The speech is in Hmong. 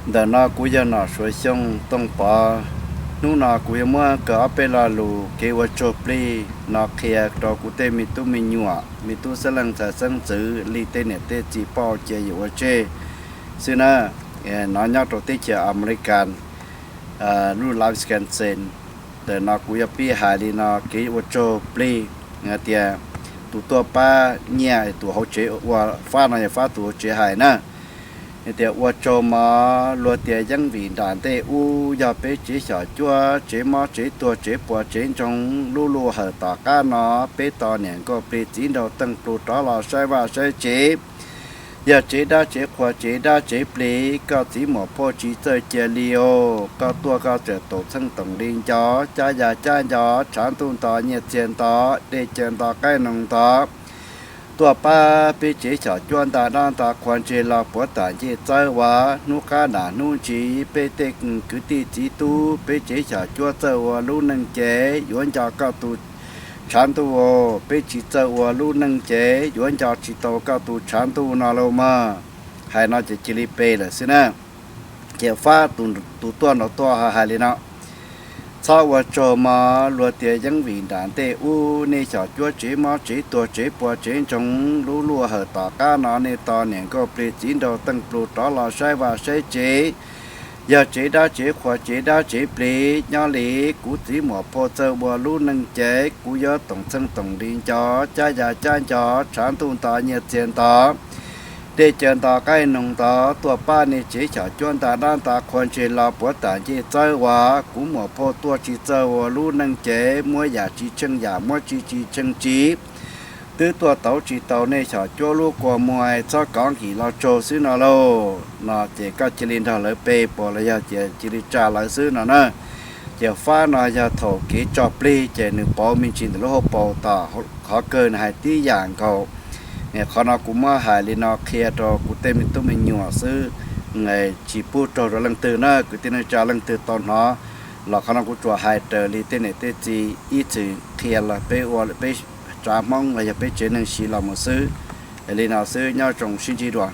Ntawm no kuv yog Nom Suav Xyooj Tooj Pov. Hnub no kuv yuav muab kawg ob peb lo lus kev ua tsaug plig no qhia rau kuv tej me tub me nyuam, me tub xeeb leej ntxhais xeeb ntxwv li tej niam tej txiv poj cia yuav ua tseg xwb na. No nyob rau teb chaws Amelikas, lub Wisconsin. Ntawm no kuv yuav pib hais li no kev ua tsaug plig, tias tus tuaj pab nyiaj tus hauv tsev ua fab no yog fab tus hauv tsev hais na. Tias ua tsaug mog, luag tias yeeb vim nram ntej ub, yog peb tsev xyom cuab, tsev mob tsev tuag tsev puas tsev ntsoog, lub luj hawm tom qab no, peb tos niam nkauj plig txiv nraug teej plug rov los saib vaj saib tsev. Yog tsev dab tsev qhua tsev dab tsev plig, koj txiv muam phauj tsis txawj cia li os, koj tuaj koj txawm toom txheej toom li nco, cab ya cab nco, tshav ntuj nto nyiaj txiag nto, dej cawv nto qaib noog nto. Tuaj pab peb tsev xyom cuab nta dab nta qhua ntseg los puav tam ncej txawb ua, hnub qab nram hnub ntsis peb tej kwv tij txiv tub, peb tsev xyom cuab txawj ua lub neej ces yuav nco koj tus tshav ntuj, peb tsis txawj ua lub neej ces yuav nco tsis tau koj tus tshav ntuj no lauj mog. Hais no ces cia li pe lawm xwb na. Ces fab tus tuaj nraud tuaj hais li no: Txhob ua tsaug mog, luag tias yeeb vim nram ntej ub, nej xyom cuab tsev mob tsev tuag tsev puas tsev ntsoog, lub luj hawm tom qab no nej tos niam nkauj plig txiv nraug teej plug rov los saib vaj saib tsev. Yog tsev dab tsev qhua tsev dab tsev plig, nyob li kuv txiv muam phauj txawj ua lub neej ces kuv yuav toom txheej toom li nco, cab ya cab nco, tshav ntuj nto nyiaj txiag nto, dej cawv nto qaib noog nto, tuaj pab nej tsev xyom cuab nta dab nta qhua ntseg los puav tam ncej txawb ua, kuv muam phauj tuaj tsis txawj ua lub neej ces muab yam tsis tsheej yam muab tsis tsis tsheej tsis, twb tuaj tauv tsis tau nej xyom cuab lub kua muag, txhob kov nkim los tsaug xwb no lauj. No ces koj cia li nrog lawv pe puas los yog cia li tsa lawv xwb no na. Ces fab no yog thaum kev tso plig ces nws pauv me ntsis ntawm lub hauv paus tom qhov kawg nws hais tib yam nkaus. Qhov no kuv muab hais li no qhia rau kuv tej me tub me nyuam xwb, tsis pub raug rau leej twg na. Kwv tij neej tsa leej twg tau hnov los qhov no kuv tsuas hais raws li tej niam tej txiv ib txwm qhia los peb ua peb tsav Hmoob los yog peb tsev neeg siv los mus xwb. Li no xwb, nyob zoo sib ntsib dua.